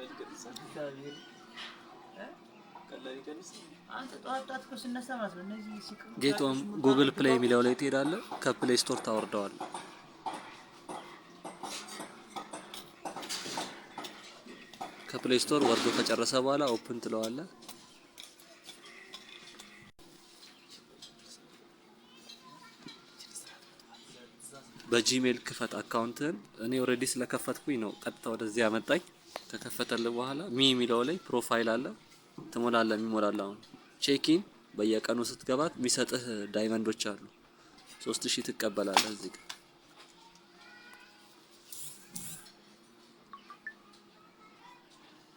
እግዚአብሔር ቀላል ይቀንስ። አንተ ጠዋት ጠዋት እኮ ስነሳ ማለት ነው እነዚህ ሲቅሙ Get on Google Play የሚለው ላይ ትሄዳለህ። ከ Play Store ታወርደዋለህ። ከ Play Store ወርዶ ከጨረሰ በኋላ open ትለዋለህ። በ Gmail ክፈት account ህን። እኔ already ስለከፈትኩኝ ነው ቀጥታ ወደዚህ ያመጣኝ። ከከፈተልህ በኋላ me የሚለው ላይ profile አለ፣ ትሞላለህ። የሚሞላልህ አሁን check-in በየቀኑ ስትገባት የሚሰጥህ diamond ኦች አሉ። 3000 ትቀበላለህ እዚህ ጋር።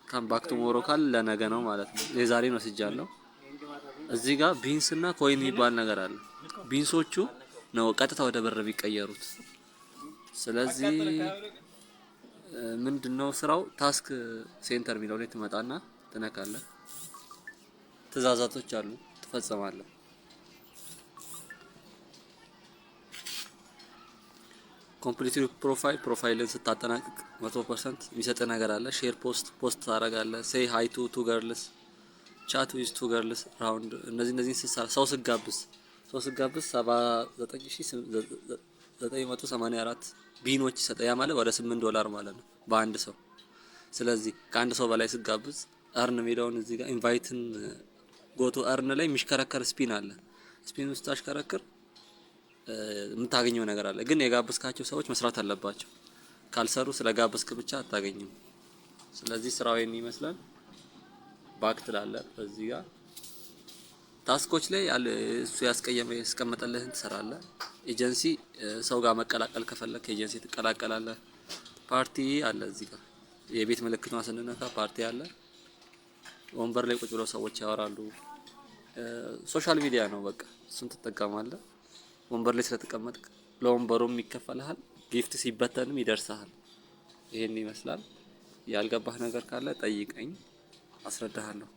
Come back tomorrow ካል ለነገ ነው ማለት ነው። የዛሬን ወስጃለሁ። እዚህ ጋር beans እና coin የሚባል ነገር አለ። Beans ኦቹ ነው ቀጥታ ወደ ብር የሚቀየሩት። ስለዚህ ምንድነው ስራው? Task center የሚለው ላይ ትመጣና ትነካለህ። ትእዛዛቶች አሉ፣ ትፈጽማለህ። Complete profile፣ profile ን ስታጠናቅቅ 100% የሚሰጥህ ነገር አለ። Share post፣ post ታደርጋለህ። Say hi to two girls፣ chat with two girls round። እነዚህን ስትሰራ፣ ሰው ስጋብዝ 79,984 bean ኦች ይሰጣል። ያ ማለት ወደ 8 ዶላር ማለት ነው በአንድ ሰው። ስለዚህ ከአንድ ሰው በላይ ስጋብዝ earn የሚለውን እዚህ ጋር invite ን go to earn ላይ የሚሽከረከር spin አለ። Spin ውስጥ ታሽከረክር የምታገኘው ነገር አለ። ግን የጋበዝካቸው ሰዎች መስራት አለባቸው። ካልሰሩ ስለጋበዝክ ብቻ አታገኝም። ስለዚህ ስራው ይሄን ይመስላል። Back ትላለህ። በዚህ ጋር task ኦች ላይ ያለ እሱ ያስቀየመ ያስቀመጠልህን ትሰራለህ። ኤጀንሲ ሰው ጋር መቀላቀል ከፈለክ ኤጀንሲ ትቀላቀላለህ። ፓርቲ አለ፣ እዚህ ጋር የቤት ምልክቷን ስንነካ ፓርቲ አለ። ወንበር ላይ ቁጭ ብለው ሰዎች ያወራሉ። Social media ነው በቃ፣ እሱን ትጠቀማለህ። ወንበር ላይ ስለተቀመጥክ ለወንበሩም ይከፈልሃል። Gift ሲበተንም ይደርስሃል። ይሄን ይመስላል። ያልገባህ ነገር ካለ ጠይቀኝ፣ አስረዳሃለሁ።